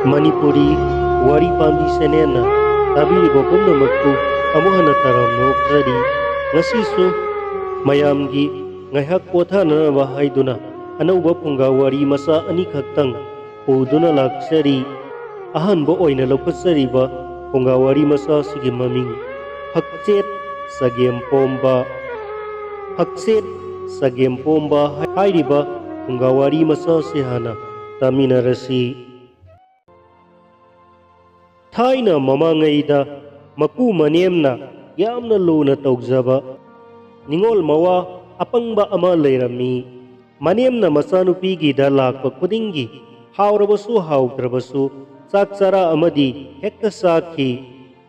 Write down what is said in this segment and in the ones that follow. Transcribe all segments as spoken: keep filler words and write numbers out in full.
ꯃꯅꯤꯄꯨꯔꯤ ꯋꯥꯔꯤ ꯄꯥꯝꯕꯤ ꯆꯦꯅꯦꯜꯅ ꯇꯥꯕꯤꯔꯤꯕ ꯄꯨꯝꯅꯃꯛꯄꯨ ꯑꯃꯨꯛ ꯍꯟꯅ ꯇꯔꯥꯝꯅ ꯑꯣꯛꯆꯔꯤ꯫ ꯉꯁꯤꯁꯨ ꯃꯌꯥꯝꯒꯤ ꯉꯥꯏꯍꯥꯛ ꯄꯣꯊꯥꯅꯅꯕ ꯍꯥꯏꯗꯨꯅ ꯑꯅꯧꯕ ꯐꯨꯡꯒꯥ ꯋꯥꯔꯤ ꯃꯆꯥ ꯑꯅꯤꯈꯛꯇꯪ ꯄꯨꯗꯨꯅ ꯂꯥꯛꯆꯔꯤ꯫ ꯑꯍꯥꯟꯕ ꯑꯣꯏꯅ ꯂꯧꯈꯠꯆꯔꯤꯕ ꯐꯨꯡꯒꯥ ꯋꯥꯔꯤ ꯃꯆꯥ ꯑꯁꯤꯒꯤ ꯃꯃꯤꯡ ꯐꯛꯆꯦꯠ ꯆꯒꯦꯝ ꯄꯣꯝꯕ꯫ ꯐꯛꯆꯦꯠ ꯆꯒꯦꯝ ꯄꯣꯝꯕ ꯍꯥꯏꯔꯤꯕ ꯐꯨꯡꯒꯥ ꯋꯥꯔꯤ ꯃꯆꯥ ꯑꯁꯤ ꯍꯥꯟꯅ ꯇꯥꯃꯤꯟꯅꯔꯁꯤ꯫ ꯊꯥꯏꯅ ꯃꯃꯥꯡꯉꯩꯗ ꯃꯄꯨ ꯃꯅꯦꯝꯅ ꯌꯥꯝꯅ ꯂꯨꯅ ꯇꯧꯖꯕ ꯅꯤꯉꯣꯜ ꯃꯋꯥ ꯑꯄꯪꯕ ꯑꯃ ꯂꯩꯔꯝꯃꯤ꯫ ꯃꯅꯦꯝꯅ ꯃꯆꯥꯅꯨꯄꯤꯒꯤꯗ ꯂꯥꯛꯄ ꯈꯨꯗꯤꯡꯒꯤ ꯍꯥꯎꯔꯕꯁꯨ ꯍꯥꯎꯇ꯭ꯔꯕꯁꯨ ꯆꯥꯛ ꯆꯔꯥ ꯑꯃꯗꯤ ꯍꯦꯛꯇ ꯆꯥꯈꯤ꯫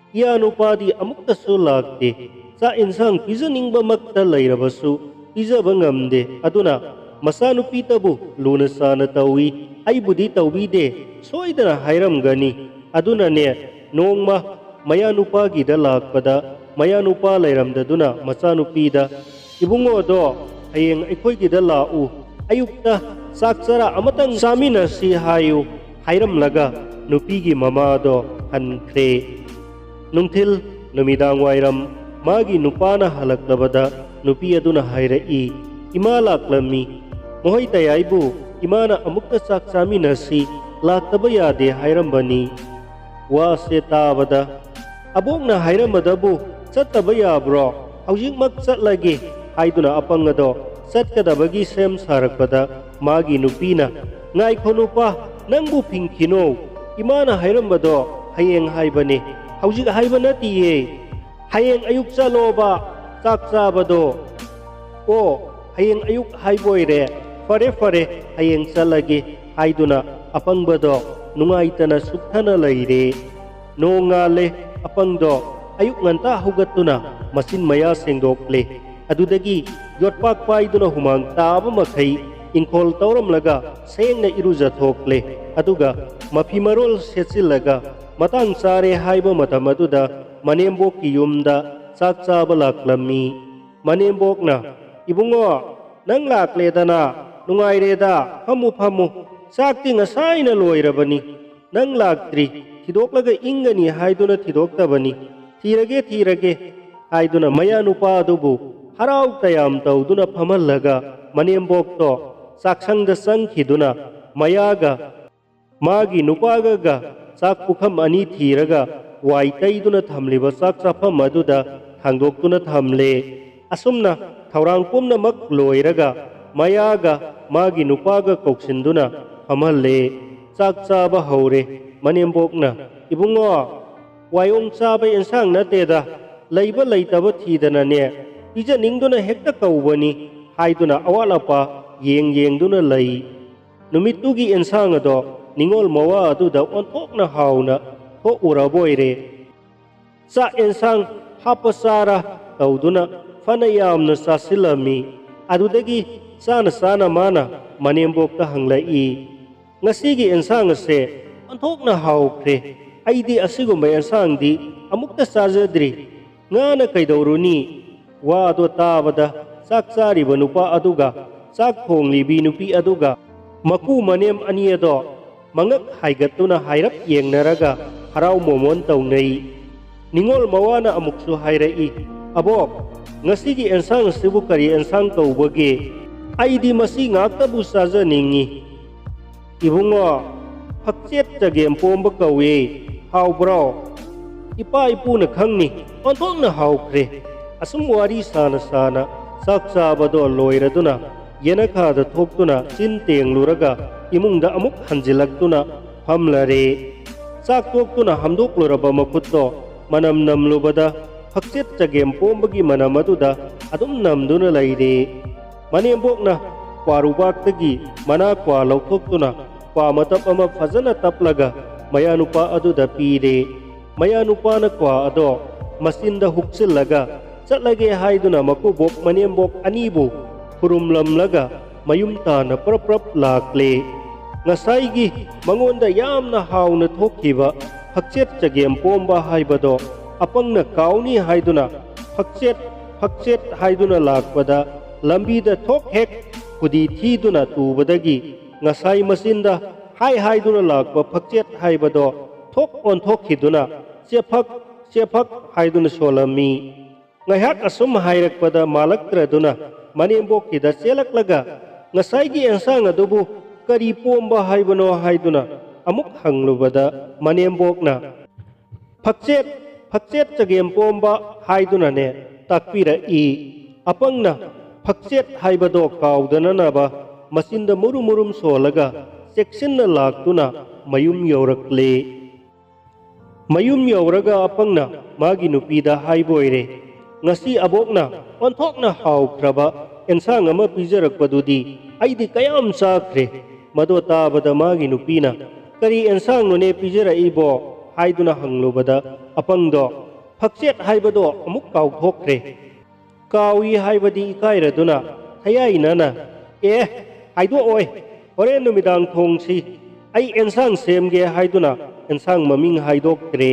ꯏꯌꯥ ꯅꯨꯄꯥꯗꯤ ꯑꯃꯨꯛꯇꯁꯨ ꯂꯥꯛꯇꯦ꯫ ꯆꯥꯛ ꯏꯟꯁꯥꯡ ꯄꯤꯖꯅꯤꯡꯕꯃꯛꯇ ꯂꯩꯔꯕꯁꯨ ꯄꯤꯖꯕ ꯉꯝꯗꯦ꯫ ꯑꯗꯨꯅ ꯃꯆꯥꯅꯨꯄꯤꯇꯕꯨ ꯂꯨꯅ ꯆꯥꯅ ꯇꯧꯏ, ꯑꯩꯕꯨꯗꯤ ꯇꯧꯕꯤꯗꯦ, ꯁꯣꯏꯗꯅ ꯍꯥꯏꯔꯝꯒꯅꯤ꯫ ꯑꯗꯨꯅꯅꯦ, ꯅꯣꯡꯃ ꯃꯌꯥꯅꯨꯄꯥꯒꯤꯗ ꯂꯥꯛꯄꯗ ꯃꯌꯥꯅꯨꯄꯥ ꯂꯩꯔꯝꯗꯗꯨꯅ ꯃꯆꯥꯅꯨꯄꯤꯗ, "ꯏꯕꯨꯡꯉꯣꯗꯣ ꯍꯌꯦꯡ ꯑꯩꯈꯣꯏꯒꯤꯗ ꯂꯥꯛꯎ, ꯑꯌꯨꯛꯇ ꯆꯥꯛ ꯆꯔꯥ ꯑꯃꯇꯪ ꯆꯥꯃꯤꯟꯅꯁꯤ ꯍꯥꯏꯌꯨ" ꯍꯥꯏꯔꯝꯂꯒ ꯅꯨꯄꯤꯒꯤ ꯃꯃꯥꯗꯣ ꯍꯟꯈ꯭ꯔꯦ꯫ ꯅꯨꯡꯊꯤꯜ ꯅꯨꯃꯤꯗꯥꯡ ꯋꯥꯏꯔꯝ ꯃꯥꯒꯤ ꯅꯨꯄꯥꯅ ꯍꯜꯂꯛꯂꯕꯗ ꯅꯨꯄꯤ ꯑꯗꯨꯅ ꯍꯥꯏꯔꯛꯏ, "ꯏꯃꯥ ꯂꯥꯛꯂꯝꯃꯤ꯫ ꯃꯈꯣꯏ ꯇꯌꯥꯏꯕꯨ ꯏꯃꯥꯅ ꯑꯃꯨꯛꯇ ꯆꯥꯛ ꯆꯥꯃꯤꯟꯅꯁꯤ, ꯂꯥꯛꯇꯕ ꯌꯥꯗꯦ ꯍꯥꯏꯔꯝꯕꯅꯤ"꯫ ꯋꯥꯁꯦ ꯇꯥꯕꯗ, "ꯑꯕꯣꯛꯅ ꯍꯥꯏꯔꯝꯕꯗꯕꯨ ꯆꯠꯇꯕ ꯌꯥꯕ꯭ꯔꯣ? ꯍꯧꯖꯤꯛꯃꯛ ꯆꯠꯂꯒꯦ" ꯍꯥꯏꯗꯨꯅ ꯑꯄꯪ ꯑꯗꯣ ꯆꯠꯀꯗꯕꯒꯤ ꯁꯦꯝ ꯁꯥꯔꯛꯄꯗ, ꯃꯥꯒꯤ ꯅꯨꯄꯤꯅ, "ꯉꯥꯏꯈꯣ ꯅꯨꯄꯥ, ꯅꯪꯕꯨ ꯐꯤꯡꯈꯤꯅꯣ꯫ ꯏꯃꯥꯅ ꯍꯥꯏꯔꯝꯕꯗꯣ ꯍꯌꯦꯡ ꯍꯥꯏꯕꯅꯦ, ꯍꯧꯖꯤꯛ ꯍꯥꯏꯕ ꯅꯠꯇꯤꯌꯦ꯫ ꯍꯌꯦꯡ ꯑꯌꯨꯛ ꯆꯠꯂꯣꯕ ꯆꯥꯛ ꯆꯥꯕꯗꯣ"꯫ "ꯑꯣ, ꯍꯌꯦꯡ ꯑꯌꯨꯛ ꯍꯥꯏꯕꯣꯏꯔꯦ꯫ ꯐꯔꯦ, ꯐꯔꯦ, ꯍꯌꯦꯡ ꯆꯠꯂꯒꯦ" ꯍꯥꯏꯗꯨꯅ ꯑꯄꯪꯕꯗꯣ ꯅꯨꯡꯉꯥꯏꯇꯅ ꯁꯨꯛꯊꯅ ꯂꯩꯔꯦ꯫ ꯅꯣꯡꯉꯥꯜꯂꯦ꯫ ꯑꯄꯪꯗꯣ ꯑꯌꯨꯛ ꯉꯟꯇꯥ ꯍꯧꯒꯠꯇꯨꯅ ꯃꯆꯤꯟ ꯃꯌꯥ ꯁꯦꯡꯗꯣꯛꯂꯦ꯫ ꯑꯗꯨꯗꯒꯤ ꯌꯣꯠꯄꯥꯛ ꯄꯥꯏꯗꯨꯅ ꯍꯨꯃꯥꯡ ꯇꯥꯕ ꯃꯈꯩ ꯏꯪꯈꯣꯜ ꯇꯧꯔꯝꯂꯒ ꯁꯦꯡꯅ ꯏꯔꯨꯖꯊꯣꯛꯂꯦ꯫ ꯑꯗꯨꯒ ꯃꯐꯤ ꯃꯔꯣꯜ ꯁꯦꯠꯆꯤꯜꯂꯒ ꯃꯇꯥꯡ ꯆꯥꯔꯦ ꯍꯥꯏꯕ ꯃꯇꯝ ꯑꯗꯨꯗ ꯃꯅꯦꯝꯕꯣꯛꯀꯤ ꯌꯨꯝꯗ ꯆꯥꯛ ꯆꯥꯕ ꯂꯥꯛꯂꯝꯃꯤ꯫ ꯃꯅꯦꯝꯕꯣꯛꯅ, "ꯏꯕꯨꯡꯉꯣ, ꯅꯪ ꯂꯥꯛꯂꯦꯗꯅ, ꯅꯨꯡꯉꯥꯏꯔꯦꯗ, ꯐꯝꯃꯨ, ꯐꯝꯃꯨ꯫ ꯆꯥꯛꯇꯤ ꯉꯁꯥꯏꯅ ꯂꯣꯏꯔꯕꯅꯤ"꯫ "ꯅꯪ ꯂꯥꯛꯇ꯭ꯔꯤ, ꯊꯤꯗꯣꯛꯂꯒ ꯏꯪꯒꯅꯤ ꯍꯥꯏꯗꯨꯅ ꯊꯤꯗꯣꯛꯇꯕꯅꯤ, ꯊꯤꯔꯒꯦ, ꯊꯤꯔꯒꯦ" ꯍꯥꯏꯗꯨꯅ ꯃꯌꯥ ꯅꯨꯄꯥ ꯑꯗꯨꯕꯨ ꯍꯔꯥꯎ ꯇꯌꯥꯝ ꯇꯧꯗꯨꯅ ꯐꯝꯍꯜꯂꯒ ꯃꯅꯦꯝꯕꯣꯛꯇꯣ ꯆꯥꯛꯁꯪꯗ ꯆꯪꯈꯤꯗꯨꯅ ꯃꯌꯥꯒ ꯃꯥꯒꯤ ꯅꯨꯄꯥꯒꯒ ꯆꯥꯛ ꯄꯨꯈꯝ ꯑꯅꯤ ꯊꯤꯔꯒ ꯋꯥꯏ ꯇꯩꯗꯨꯅ ꯊꯝꯂꯤꯕ ꯆꯥꯛ ꯆꯥꯐꯝ ꯑꯗꯨꯗ ꯊꯥꯡꯗꯣꯛꯇꯨꯅ ꯊꯝꯂꯦ꯫ ꯑꯁꯨꯝꯅ ꯊꯧꯔꯥꯡ ꯄꯨꯝꯅꯃꯛ ꯂꯣꯏꯔꯒ ꯃꯌꯥꯒ ꯃꯥꯒꯤ ꯅꯨꯄꯥꯒ ꯀꯧꯁꯤꯟꯗꯨꯅ ꯐꯝꯍꯜꯂꯦ꯫ ꯆꯥꯛ ꯆꯥꯕ ꯍꯧꯔꯦ꯫ ꯃꯅꯦꯝꯕꯣꯛꯅ, "ꯏꯕꯨꯡꯉꯣ, ꯋꯥꯌꯣꯡ ꯆꯥꯕ ꯑꯦꯟꯁꯥꯡ ꯅꯠꯇꯦꯗ, ꯂꯩꯕ ꯂꯩꯇꯕ ꯊꯤꯗꯅꯅꯦ, ꯄꯤꯖꯅꯤꯡꯗꯨꯅ ꯍꯦꯛꯇ ꯀꯧꯕꯅꯤ" ꯍꯥꯏꯗꯨꯅ ꯑꯋꯥꯠ ꯑꯄꯥ ꯌꯦꯡ ꯌꯦꯡꯗꯨꯅ ꯂꯩ꯫ ꯅꯨꯃꯤꯠꯇꯨꯒꯤ ꯑꯦꯟꯁꯥꯡ ꯑꯗꯣ ꯅꯤꯉꯣꯜ ꯃꯋꯥ ꯑꯗꯨꯗ ꯑꯣꯟꯊꯣꯛꯅ ꯍꯥꯎꯅ ꯊꯣꯛꯎꯔꯕꯣꯏꯔꯦ꯫ ꯆꯥꯛ ꯑꯦꯟꯁꯥꯡ ꯍꯥꯞꯄ ꯆꯥꯔ ꯇꯧꯗꯨꯅ ꯐꯅ ꯌꯥꯝꯅ ꯆꯥꯁꯤꯜꯂꯝꯃꯤ꯫ ꯑꯗꯨꯗꯒꯤ ꯆꯥꯅ ꯆꯥꯅ ꯃꯥꯅ ꯃꯅꯦꯝꯕꯣꯛꯇ ꯍꯪꯂꯛꯏ, "ꯉꯁꯤꯒꯤ ꯑꯦꯟꯁꯥꯡ ꯑꯁꯦ ꯑꯣꯟꯊꯣꯛꯅ ꯍꯥꯎꯈ꯭ꯔꯦ꯫ ꯑꯩꯗꯤ ꯑꯁꯤꯒꯨꯝꯕ ꯑꯦꯟꯁꯥꯡꯗꯤ ꯑꯃꯨꯛꯇ ꯆꯥꯖꯗ꯭ꯔꯤ꯫ ꯉꯥꯅ ꯀꯩꯗꯧꯔꯨꯅꯤ?" ꯋꯥꯗꯣ ꯇꯥꯕꯗ ꯆꯥꯛ ꯆꯥꯔꯤꯕ ꯅꯨꯄꯥ ꯑꯗꯨꯒ ꯆꯥꯛ ꯊꯣꯡꯂꯤꯕꯤ ꯅꯨꯄꯤ ꯑꯗꯨꯒ ꯃꯀꯨ ꯃꯅꯦꯝ ꯑꯅꯤ ꯑꯗꯣ ꯃꯉꯛ ꯍꯥꯏꯒꯠꯇꯨꯅ ꯍꯥꯏꯔꯞ ꯌꯦꯡꯅꯔꯒ ꯍꯔꯥꯎ ꯃꯣꯃꯣꯟ ꯇꯧꯅꯩ꯫ ꯅꯤꯉꯣꯜ ꯃꯋꯥꯅ ꯑꯃꯨꯛꯁꯨ ꯍꯥꯏꯔꯛꯏ, "ꯑꯕꯣꯛ, ꯉꯁꯤꯒꯤ ꯑꯦꯟꯁꯥꯡ ꯑꯁꯤꯕꯨ ꯀꯔꯤ ꯑꯦꯟꯁꯥꯡ ꯀꯧꯕꯒꯦ? ꯑꯩꯗꯤ ꯃꯁꯤ ꯉꯥꯛꯇꯕꯨ ꯆꯥꯖꯅꯤꯡꯏ꯫" "ꯏꯕꯨꯡꯉꯣ, ꯐꯛꯆꯦꯠ ꯆꯒꯦꯝ ꯄꯣꯝꯕ ꯀꯧꯏ꯫ ꯍꯥꯎꯕ꯭ꯔꯣ?" "ꯏꯄꯥ ꯏꯄꯨꯅ ꯈꯪꯅꯤ, ꯑꯣꯟꯊꯣꯛꯅ ꯍꯥꯎꯈ꯭ꯔꯦ꯫" ꯑꯁꯨꯝ ꯋꯥꯔꯤ ꯁꯥꯅ ꯁꯥꯅ ꯆꯥꯛ ꯆꯥꯕꯗꯣ ꯂꯣꯏꯔꯗꯨꯅ ꯌꯦꯅꯈꯥꯗ ꯊꯣꯛꯇꯨꯅ ꯆꯤꯟ ꯇꯦꯡꯂꯨꯔꯒ ꯏꯃꯨꯡꯗ ꯑꯃꯨꯛ ꯍꯟꯖꯤꯜꯂꯛꯇꯨꯅ ꯐꯝꯂꯔꯦ꯫ ꯆꯥꯛ ꯇꯣꯛꯇꯨꯅ ꯍꯥꯝꯗꯣꯛꯂꯨꯔꯕ ꯃꯈꯨꯠꯇꯣ ꯃꯅꯝ ꯅꯝꯂꯨꯕꯗ ꯐꯛꯆꯦꯠ ꯆꯒꯦꯝ ꯄꯣꯝꯕꯒꯤ ꯃꯅꯝ ꯑꯗꯨꯗ ꯑꯗꯨꯝ ꯅꯝꯗꯨꯅ ꯂꯩꯔꯦ꯫ ꯃꯅꯦꯝꯕꯣꯛꯅ ꯀ꯭ꯋꯥꯔꯨꯕꯥꯛꯇꯒꯤ ꯃꯅꯥ ꯀ꯭ꯋꯥ ꯂꯧꯊꯣꯛꯇꯨꯅ ꯀ꯭ꯋꯥ ꯃꯇꯞ ꯑꯃ ꯐꯖꯅ ꯇꯞꯂꯒ ꯃꯌꯥꯅꯨꯄꯥ ꯑꯗꯨꯗ ꯄꯤꯔꯦ꯫ ꯃꯌꯥꯅꯨꯄꯥꯅ ꯀ꯭ꯋꯥ ꯑꯗꯣ ꯃꯆꯤꯟꯗ ꯍꯨꯛꯆꯤꯜꯂꯒ ꯆꯠꯂꯒꯦ ꯍꯥꯏꯗꯨꯅ ꯃꯀꯨꯕꯣꯛ ꯃꯅꯦꯝꯕꯣꯛ ꯑꯅꯤꯕꯨ ꯈꯨꯔꯨꯝꯂꯝꯂꯒ ꯃꯌꯨꯝ ꯇꯥꯅ ꯄ꯭ꯔꯞ ꯄ꯭ꯔꯞ ꯂꯥꯛꯂꯦ꯫ ꯉꯁꯥꯏꯒꯤ ꯃꯉꯣꯟꯗ ꯌꯥꯝꯅ ꯍꯥꯎꯅ ꯊꯣꯛꯈꯤꯕ ꯐꯛꯆꯦꯠ ꯆꯒꯦꯝ ꯄꯣꯝꯕ ꯍꯥꯏꯕꯗꯣ ꯑꯄꯪꯅ ꯀꯥꯎꯅꯤ ꯍꯥꯏꯗꯨꯅ ꯐꯛꯆꯦꯠ ꯐꯛꯆꯦꯠ ꯍꯥꯏꯗꯨꯅ ꯂꯥꯛꯄꯗ ꯂꯝꯕꯤꯗ ꯊꯣꯛ ꯍꯦꯛ ꯈꯨꯗꯤ ꯊꯤꯗꯨꯅ ꯇꯨꯕꯗꯒꯤ ꯉꯁꯥꯏ ꯃꯆꯤꯟꯗ ꯍꯥꯏ ꯍꯥꯏꯗꯨꯅ ꯂꯥꯛꯄ ꯐꯛꯆꯦꯠ ꯍꯥꯏꯕꯗꯣ ꯊꯣꯛ ꯑꯣꯟꯊꯣꯛꯈꯤꯗꯨꯅ "ꯆꯦꯐꯛ, ꯆꯦꯐꯛ" ꯍꯥꯏꯗꯨꯅ ꯁꯣꯜꯂꯝꯃꯤ꯫ ꯉꯥꯏꯍꯥꯛ ꯑꯁꯨꯝ ꯍꯥꯏꯔꯛꯄꯗ ꯃꯥꯂꯛꯇ꯭ꯔꯗꯨꯅ ꯃꯅꯦꯝꯕꯣꯛꯀꯤꯗ ꯆꯦꯜꯂꯛꯂꯒ "ꯉꯁꯥꯏꯒꯤ ꯑꯦꯟꯁꯥꯡ ꯑꯗꯨꯕꯨ ꯀꯔꯤ ꯄꯣꯝꯕ ꯍꯥꯏꯕꯅꯣ?" ꯍꯥꯏꯗꯨꯅ ꯑꯃꯨꯛ ꯍꯪꯂꯨꯕꯗ ꯃꯅꯦꯝꯕꯣꯛꯅ "ꯐꯛꯆꯦꯠ, ꯐꯛꯆꯦꯠ ꯆꯒꯦꯝ ꯄꯣꯝꯕ" ꯍꯥꯏꯗꯨꯅꯅꯦ ꯇꯥꯛꯄꯤꯔꯛꯏ꯫ ꯑꯄꯪꯅ ꯐꯛꯆꯦꯠ ꯍꯥꯏꯕꯗꯣ ꯀꯥꯎꯗꯅꯅꯕ ꯃꯆꯤꯟꯗ ꯃꯨꯔꯨꯝ ꯃꯨꯔꯨꯝ ꯁꯣꯜꯂꯒ ꯆꯦꯛꯁꯤꯟꯅ ꯂꯥꯛꯇꯨꯅ ꯃꯌꯨꯝ ꯌꯧꯔꯛꯂꯦ꯫ ꯃꯌꯨꯝ ꯌꯧꯔꯒ ꯑꯄꯪꯅ ꯃꯥꯒꯤ ꯅꯨꯄꯤꯗ ꯍꯥꯏꯕ ꯑꯣꯏꯔꯦ, "ꯉꯁꯤ ꯑꯕꯣꯛꯅ ꯑꯣꯟꯊꯣꯛꯅ ꯍꯥꯎꯈ꯭ꯔꯕ ꯑꯦꯟꯁꯥꯡ ꯑꯃ ꯄꯤꯖꯔꯛꯄꯗꯨꯗꯤ ꯑꯩꯗꯤ ꯀꯌꯥꯝ ꯆꯥꯈ꯭ꯔꯦ!" ꯃꯗꯣ ꯇꯥꯕꯗ ꯃꯥꯒꯤ ꯅꯨꯄꯤꯅ "ꯀꯔꯤ ꯑꯦꯟꯁꯥꯡꯅꯣꯅꯦ ꯄꯤꯖꯔꯛꯏꯕꯣ?" ꯍꯥꯏꯗꯨꯅ ꯍꯪꯂꯨꯕꯗ ꯑꯄꯪꯗꯣ "ꯐꯛꯆꯦꯠ ꯍꯥꯏꯕꯗꯣ ꯑꯃꯨꯛ ꯀꯥꯎꯊꯣꯛꯈ꯭ꯔꯦ꯫ ꯀꯥꯎꯏ ꯍꯥꯏꯕꯗꯤ ꯏꯀꯥꯏꯔꯗꯨꯅ ꯊꯌꯥꯏꯅꯅ "ꯑꯦ, ꯍꯥꯏꯗꯣꯛꯑꯣꯏ, ꯍꯣꯔꯦꯟ ꯅꯨꯃꯤꯗꯥꯡ ꯊꯣꯡꯁꯤ, ꯑꯩ ꯑꯦꯟꯁꯥꯡ ꯁꯦꯝꯒꯦ" ꯍꯥꯏꯗꯨꯅ ꯑꯦꯟꯁꯥꯡ ꯃꯃꯤꯡ ꯍꯥꯏꯗꯣꯛꯇ꯭ꯔꯦ꯫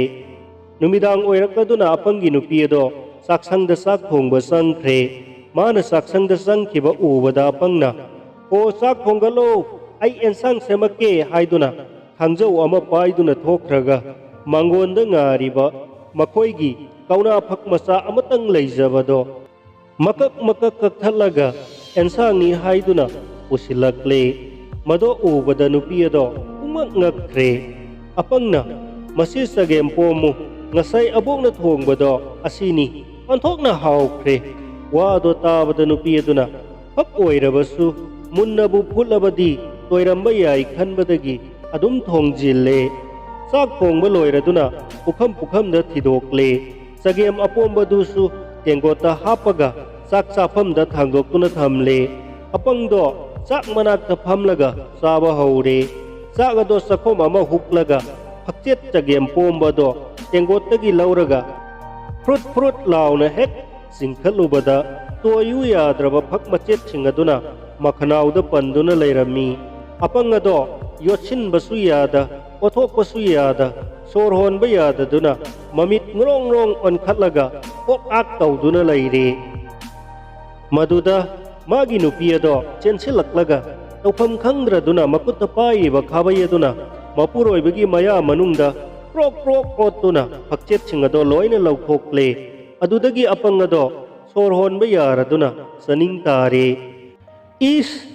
ꯅꯨꯃꯤꯗꯥꯡ ꯑꯣꯏꯔꯛꯂꯗꯨꯅ ꯑꯄꯪꯒꯤ ꯅꯨꯄꯤ ꯑꯗꯣ ꯆꯥꯛꯁꯪꯗ ꯆꯥꯛ ꯊꯣꯡꯕ ꯆꯪꯈ꯭ꯔꯦ꯫ ꯃꯥꯅ ꯆꯥꯛꯁꯪꯗ ꯆꯪꯈꯤꯕ ꯎꯕꯗ ꯑꯄꯪꯅ "ꯑꯣ, ꯆꯥꯛ ꯊꯣꯡꯒꯠꯂꯣ, ꯑꯩ ꯑꯦꯟꯁꯥꯡ ꯁꯦꯝꯃꯛꯀꯦ" ꯍꯥꯏꯗꯨꯅ ꯊꯥꯡꯖꯧ ꯑꯃ ꯄꯥꯏꯗꯨꯅ ꯊꯣꯛꯈ꯭ꯔꯒ ꯃꯥꯡꯒꯣꯟꯗ ꯉꯥꯔꯤꯕ ꯃꯈꯣꯏꯒꯤ ꯀꯧꯅꯥ ꯐꯛ ꯃꯆꯥ ꯑꯃꯇꯪ ꯂꯩꯖꯕꯗꯣ ꯃꯀꯛ ꯃꯀꯛ ꯀꯛꯊꯠꯂꯒ ꯑꯦꯟꯁꯥꯡꯅꯤ ꯍꯥꯏꯗꯨꯅ ꯄꯨꯁꯤꯜꯂꯛꯂꯦ꯫ ꯃꯗꯣ ꯎꯕꯗ ꯅꯨꯄꯤ ꯑꯗꯣ ꯄꯨꯡꯉꯛ ꯉꯛꯈ꯭ꯔꯦ꯫ ꯑꯄꯪꯅ "ꯃꯁꯤ ꯆꯒꯦꯝ ꯄꯣꯝꯃꯨ, ꯉꯁꯥꯏ ꯑꯕꯣꯛꯅ ꯊꯣꯡꯕꯗꯣ ꯑꯁꯤꯅꯤ, ꯑꯣꯟꯊꯣꯛꯅ ꯍꯥꯎꯈ꯭ꯔꯦ!" ꯋꯥꯗꯣ ꯇꯥꯕꯗ ꯅꯨꯄꯤ ꯑꯗꯨꯅ ꯐꯛ ꯑꯣꯏꯔꯕꯁꯨ ꯃꯨꯟꯅꯕꯨ ꯐꯨꯠꯂꯕꯗꯤ ꯇꯣꯏꯔꯝꯕ ꯌꯥꯏ ꯈꯟꯕꯗꯒꯤ ꯑꯗꯨꯝ ꯊꯣꯡꯖꯤꯜꯂꯦ꯫ ꯆꯥꯛ ꯊꯣꯡꯕ ꯂꯣꯏꯔꯗꯨꯅ ꯄꯨꯈꯝ ꯄꯨꯈꯝꯗ ꯊꯤꯗꯣꯛꯂꯦ꯫ ꯆꯒꯦꯝ ꯑꯄꯣꯝꯕꯗꯨꯁꯨ ꯇꯦꯡꯀꯣꯠꯇ ꯍꯥꯞꯄꯒ ꯆꯥꯛ ꯆꯥꯐꯝꯗ ꯊꯥꯡꯗꯣꯛꯇꯨꯅ ꯊꯝꯂꯦ꯫ ꯑꯄꯪꯗꯣ ꯆꯥꯛ ꯃꯅꯥꯛꯇ ꯐꯝꯂꯒ ꯆꯥꯕ ꯍꯧꯔꯦ꯫ ꯆꯥꯛ ꯑꯗꯣ ꯆꯥꯛꯈꯣꯝ ꯑꯃ ꯍꯨꯛꯂꯒ ꯐꯛꯆꯦꯠ ꯆꯒꯦꯝ ꯄꯣꯝꯕꯗꯣ ꯇꯦꯡꯀꯣꯠꯇꯒꯤ ꯂꯧꯔꯒ ꯐ꯭ꯔꯨꯠ ꯐ꯭ꯔꯨꯠ ꯂꯥꯎꯅ ꯍꯦꯛ ꯆꯤꯡꯈꯠꯂꯨꯕꯗ ꯇꯣꯏꯌꯨ ꯌꯥꯗ꯭ꯔꯕ ꯐꯛ ꯃꯆꯦꯠꯁꯤꯡ ꯑꯗꯨꯅ ꯃꯈꯅꯥꯎꯗ ꯄꯟꯗꯨꯅ ꯂꯩꯔꯝꯃꯤ꯫ ꯑꯄꯪ ꯑꯗꯣ ꯌꯣꯠꯁꯤꯟꯕꯁꯨ ꯌꯥꯗ, ꯑꯣꯊꯣꯛꯄꯁꯨ ꯌꯥꯗ, ꯁꯣꯔ ꯍꯣꯟꯕ ꯌꯥꯗꯗꯨꯅ ꯃꯃꯤꯠ ꯉ꯭ꯔꯣꯡ ꯉ꯭ꯔꯣꯡ ꯑꯣꯟꯈꯠꯂꯒ ꯀꯣꯛ ꯑꯥꯛ ꯇꯧꯗꯨꯅ ꯂꯩꯔꯦ꯫ ꯃꯗꯨꯗ ꯃꯥꯒꯤ ꯅꯨꯄꯤ ꯑꯗꯣ ꯆꯦꯟꯁꯤꯜꯂꯛꯂꯒ ꯇꯧꯐꯝ ꯈꯪꯗ꯭ꯔꯗꯨꯅ ꯃꯈꯨꯠꯇ ꯄꯥꯏꯔꯤꯕ ꯈꯥꯕꯩ ꯑꯗꯨꯅ ꯃꯄꯨꯔꯣꯏꯕꯒꯤ ꯃꯌꯥ ꯃꯅꯨꯡꯗ ꯀ꯭ꯔꯣꯛ ꯀ꯭ꯔꯣꯛ ꯑꯣꯠꯇꯨꯅ ꯐꯛꯆꯦꯠꯁꯤꯡ ꯑꯗꯣ ꯂꯣꯏꯅ ꯂꯧꯊꯣꯛꯂꯦ꯫ ꯑꯗꯨꯗꯒꯤ ꯑꯄꯪ ꯑꯗꯣ ꯁꯣꯔ ꯍꯣꯟꯕ ꯌꯥꯔꯗꯨꯅ ꯆꯥꯅꯤꯡ ꯇꯥꯔꯦ꯫ "ꯏꯁ,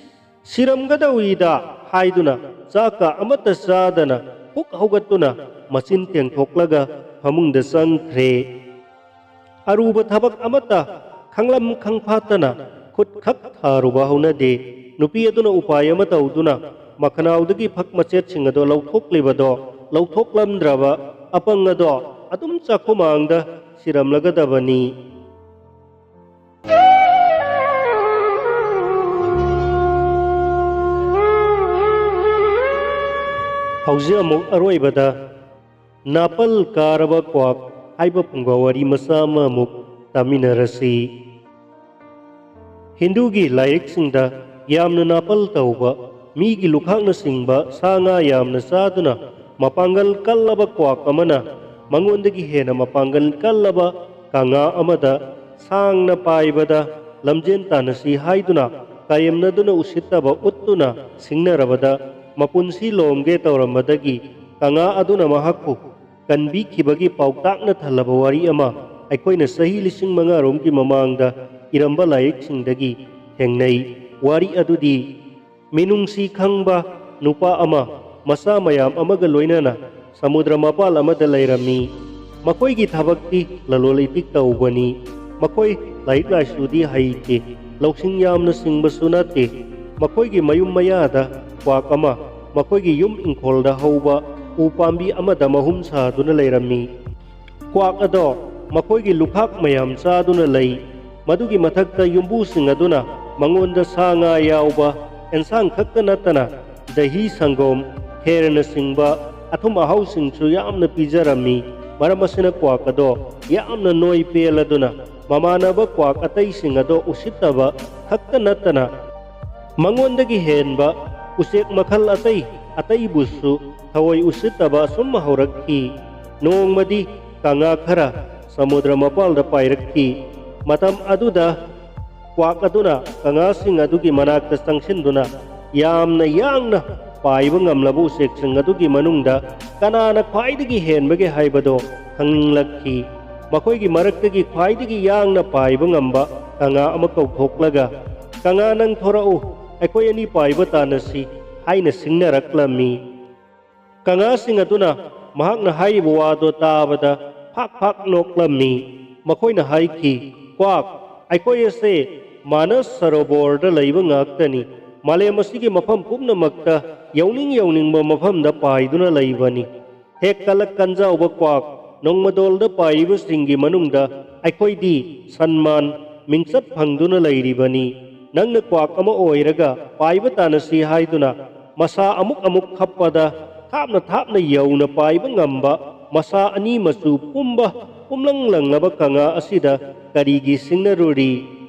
ꯁꯤꯔꯝꯒꯗꯧꯔꯤꯗ" ꯍꯥꯏꯗꯨꯅ ꯆꯥꯛꯀ ꯑꯃꯠꯇ ꯆꯥꯗꯅ ꯄꯨꯛ ꯍꯧꯒꯠꯇꯨꯅ ꯃꯆꯤꯟ ꯇꯦꯡꯊꯣꯛꯂꯒ ꯐꯃꯨꯡꯗ ꯆꯪꯈ꯭ꯔꯦ꯫ ꯑꯔꯨꯕ ꯊꯕꯛ ꯑꯃꯠꯇ ꯈꯪꯂꯝ ꯈꯪꯐꯥꯠꯇꯅ ꯈꯨꯠ ꯈꯛ ꯊꯥꯔꯨꯕ ꯍꯧꯅꯗꯦ꯫ ꯅꯨꯄꯤ ꯑꯗꯨꯅ ꯎꯄꯥꯏ ꯑꯃ ꯇꯧꯗꯨꯅ ꯃꯈꯅꯥꯎꯗꯒꯤ ꯐꯛ ꯃꯆꯦꯠꯁꯤꯡ ꯑꯗꯣ ꯂꯧꯊꯣꯛꯂꯤꯕꯗꯣ ꯂꯧꯊꯣꯛꯂꯝꯗ꯭ꯔꯕ ꯑꯄꯪ ꯑꯗꯣ ꯑꯗꯨꯝ ꯆꯥꯛꯈꯨꯃꯥꯡꯗ ꯁꯤꯔꯝꯂꯒꯗꯕꯅꯤ꯫ ꯍꯧꯖꯤꯛ ꯑꯃꯨꯛ ꯑꯔꯣꯏꯕꯗ "ꯅꯥꯄꯜ ꯀꯥꯔꯕ ꯀ꯭ꯋꯥꯛ" ꯍꯥꯏꯕ ꯐꯨꯡꯒꯥ ꯋꯥꯔꯤ ꯃꯆꯥ ꯑꯃ ꯑꯃꯨꯛ ꯇꯥꯃꯤꯟꯅꯔꯁꯤ꯫ ꯍꯤꯟꯗꯨꯒꯤ ꯂꯥꯏꯔꯤꯛꯁꯤꯡꯗ ꯌꯥꯝꯅ ꯅꯥꯄꯜ ꯇꯧꯕ, ꯃꯤꯒꯤ ꯂꯨꯈꯥꯛꯅꯆꯤꯡꯕ ꯁꯥ ꯉꯥ ꯌꯥꯝꯅ ꯆꯥꯗꯨꯅ ꯃꯄꯥꯡꯒꯜ ꯀꯜꯂꯕ ꯀ꯭ꯋꯥꯛ ꯑꯃꯅ ꯃꯉꯣꯟꯗꯒꯤ ꯍꯦꯟꯅ ꯃꯄꯥꯡꯒꯜ ꯀꯜꯂꯕ ꯀꯪꯉꯥ ꯑꯃꯗ ꯁꯥꯡꯅ ꯄꯥꯏꯕꯗ ꯂꯝꯖꯦꯟ ꯇꯥꯟꯅꯁꯤ ꯍꯥꯏꯗꯨꯅ ꯀꯥꯌꯦꯝꯅꯗꯨꯅ ꯎꯁꯤꯠꯇꯕ ꯎꯠꯇꯨꯅ ꯁꯤꯡꯅꯔꯕꯗ ꯃꯄꯨꯟꯁꯤ ꯂꯣꯝꯒꯦ ꯇꯧꯔꯝꯕꯗꯒꯤ ꯀꯪꯉꯥ ꯑꯗꯨꯅ ꯃꯍꯥꯛꯄꯨ ꯀꯟꯕꯤꯈꯤꯕꯒꯤ ꯄꯥꯎꯇꯥꯛꯅ ꯊꯜꯂꯕ ꯋꯥꯔꯤ ꯑꯃ ꯑꯩꯈꯣꯏꯅ ꯆꯍꯤ ꯂꯤꯁꯤꯡ ꯃꯉꯥ ꯔꯣꯝꯒꯤ ꯃꯃꯥꯡꯗ ꯏꯔꯝꯕ ꯂꯥꯏꯔꯤꯛꯁꯤꯡꯗꯒꯤ ꯊꯦꯡꯅꯩ꯫ ꯋꯥꯔꯤ ꯑꯗꯨꯗꯤ ꯃꯤꯅꯨꯡꯁꯤ ꯈꯪꯕ ꯅꯨꯄꯥ ꯑꯃ ꯃꯆꯥ ꯃꯌꯥꯝ ꯑꯃꯒ ꯂꯣꯏꯅꯅ ꯁꯃꯨꯗ꯭ꯔ ꯃꯄꯥꯜ ꯑꯃꯗ ꯂꯩꯔꯝꯃꯤ꯫ ꯃꯈꯣꯏꯒꯤ ꯊꯕꯛꯇꯤ ꯂꯂꯣꯟ ꯏꯇꯤꯛ ꯇꯧꯕꯅꯤ꯫ ꯃꯈꯣꯏ ꯂꯥꯏꯔꯤꯛ ꯂꯥꯏꯁꯨꯗꯤ ꯍꯩꯇꯦ, ꯂꯧꯁꯤꯡ ꯌꯥꯝꯅ ꯁꯤꯡꯕꯁꯨ ꯅꯠꯇꯦ꯫ ꯃꯈꯣꯏꯒꯤ ꯃꯌꯨꯝ ꯃꯌꯥꯗ ꯀ꯭ꯋꯥꯛ ꯑꯃ ꯃꯈꯣꯏꯒꯤ ꯌꯨꯝ ꯏꯪꯈꯣꯜꯗ ꯍꯧꯕ ꯎ ꯄꯥꯝꯕꯤ ꯑꯃꯗ ꯃꯍꯨꯝ ꯁꯥꯗꯨꯅ ꯂꯩꯔꯝꯃꯤ꯫ ꯀ꯭ꯋꯥꯛ ꯑꯗꯣ ꯃꯈꯣꯏꯒꯤ ꯂꯨꯈꯥꯛ ꯃꯌꯥꯝ ꯆꯥꯗꯨꯅ ꯂꯩ꯫ ꯃꯗꯨꯒꯤ ꯃꯊꯛꯇ ꯌꯨꯝꯕꯨꯁꯤꯡ ꯑꯗꯨꯅ ꯃꯉꯣꯟꯗ ꯁꯥ ꯉꯥ ꯌꯥꯎꯕ ꯑꯦꯟꯁꯥꯡ ꯈꯛꯇ ꯅꯠꯇꯅ ꯗꯍꯤ, ꯁꯪꯒꯣꯝ, ꯈꯦꯔꯅꯆꯤꯡꯕ ꯑꯊꯨꯝ ꯑꯍꯥꯎꯁꯤꯡꯁꯨ ꯌꯥꯝꯅ ꯄꯤꯖꯔꯝꯃꯤ꯫ ꯃꯔꯝ ꯑꯁꯤꯅ ꯀ꯭ꯋꯥꯛ ꯑꯗꯣ ꯌꯥꯝꯅ ꯅꯣꯏ ꯄꯦꯜꯂꯗꯨꯅ ꯃꯃꯥꯟꯅꯕ ꯀ꯭ꯋꯥꯛ ꯑꯇꯩꯁꯤꯡ ꯑꯗꯣ ꯎꯁꯤꯠꯇꯕ ꯈꯛꯇ ꯅꯠꯇꯅ ꯃꯉꯣꯟꯗꯒꯤ ꯍꯦꯟꯕ ꯎꯆꯦꯛ ꯃꯈꯜ ꯑꯇꯩ ꯑꯇꯩꯕꯨꯁꯨ ꯊꯑꯣꯏ ꯎꯁꯤꯠꯇꯕ ꯑꯁꯨꯝ ꯍꯧꯔꯛꯈꯤ꯫ ꯅꯣꯡꯃꯗꯤ ꯀꯪꯉꯥ ꯈꯔ ꯁꯃꯨꯗ꯭ꯔ ꯃꯄꯥꯜꯗ ꯄꯥꯏꯔꯛꯈꯤ꯫ ꯃꯇꯝ ꯑꯗꯨꯗ ꯀ꯭ꯋꯥꯛ ꯑꯗꯨꯅ ꯀꯪꯉꯥꯁꯤꯡ ꯑꯗꯨꯒꯤ ꯃꯅꯥꯛꯇ ꯆꯪꯁꯤꯟꯗꯨꯅ ꯌꯥꯝꯅ ꯌꯥꯡꯅ ꯄꯥꯏꯕ ꯉꯝꯂꯕ ꯎꯆꯦꯛꯁꯤꯡ ꯑꯗꯨꯒꯤ ꯃꯅꯨꯡꯗ ꯀꯅꯥꯅ ꯈ꯭ꯋꯥꯏꯗꯒꯤ ꯍꯦꯟꯕꯒꯦ ꯍꯥꯏꯕꯗꯣ ꯈꯪꯅꯤꯡꯂꯛꯈꯤ꯫ ꯃꯈꯣꯏꯒꯤ ꯃꯔꯛꯇꯒꯤ ꯈ꯭ꯋꯥꯏꯗꯒꯤ ꯌꯥꯡꯅ ꯄꯥꯏꯕ ꯉꯝꯕ ꯀꯪꯂꯥ ꯑꯃ ꯀꯧꯊꯣꯛꯂꯒ, "ꯀꯪꯂꯥ, ꯅꯪ ꯊꯣꯔꯛꯎ, ꯑꯩꯈꯣꯏ ꯑꯅꯤ ꯄꯥꯏꯕ ꯇꯥꯟꯅꯁꯤ" ꯍꯥꯏꯅ ꯁꯤꯡꯅꯔꯛꯂꯝꯃꯤ꯫ ꯀꯪꯂꯥꯁꯤꯡ ꯑꯗꯨꯅ ꯃꯍꯥꯛꯅ ꯍꯥꯏꯔꯤꯕ ꯋꯥꯗꯣ ꯇꯥꯕꯗ ꯐꯥꯛ ꯐꯥꯛ ꯅꯣꯛꯂꯝꯃꯤ꯫ ꯃꯈꯣꯏꯅ ꯍꯥꯏꯈꯤ, "ꯀ꯭ꯋꯥꯛ, ꯑꯩꯈꯣꯏ ꯑꯁꯦ ꯃꯥꯅꯁ ꯁꯔꯣꯕꯣꯔꯗ ꯂꯩꯕ ꯉꯥꯛꯇꯅꯤ꯫ ꯃꯥꯂꯦꯝ ꯑꯁꯤꯒꯤ ꯃꯐꯝ ꯄꯨꯝꯅꯃꯛꯇ ꯌꯧꯅꯤꯡ ꯌꯧꯅꯤꯡꯕ ꯃꯐꯝꯗ ꯄꯥꯏꯗꯨꯅ ꯂꯩꯕꯅꯤ꯫ ꯍꯦꯛ ꯀꯂꯛ ꯀꯟꯖꯥꯎꯕ ꯀ꯭ꯋꯥꯛ, ꯅꯣꯡꯃꯗꯣꯜꯗ ꯄꯥꯏꯔꯤꯕꯁꯤꯡꯒꯤ ꯃꯅꯨꯡꯗ ꯑꯩꯈꯣꯏꯗꯤ ꯁꯟꯃꯥꯟ, ꯃꯤꯡꯆꯠ ꯐꯪꯗꯨꯅ ꯂꯩꯔꯤꯕꯅꯤ꯫ ꯅꯪꯅ ꯀ꯭ꯋꯥꯛ ꯑꯃ ꯑꯣꯏꯔꯒ ꯄꯥꯏꯕ ꯇꯥꯟꯅꯁꯤ ꯍꯥꯏꯗꯨꯅ ꯃꯁꯥ ꯑꯃꯨꯛ ꯑꯃꯨꯛ ꯈꯞꯄꯗ ꯊꯥꯞꯅ ꯊꯥꯞꯅ ꯌꯧꯅ ꯄꯥꯏꯕ ꯉꯝꯕ ꯃꯁꯥ ꯑꯅꯤ ꯃꯆꯨ ꯄꯨꯝꯕ ꯄꯨꯝꯂꯪ ꯂꯪꯂꯕ ꯀꯪꯂꯥ ꯑꯁꯤꯗ ꯀꯔꯤꯒꯤ ꯁꯤꯡꯅꯔꯨꯔꯤ?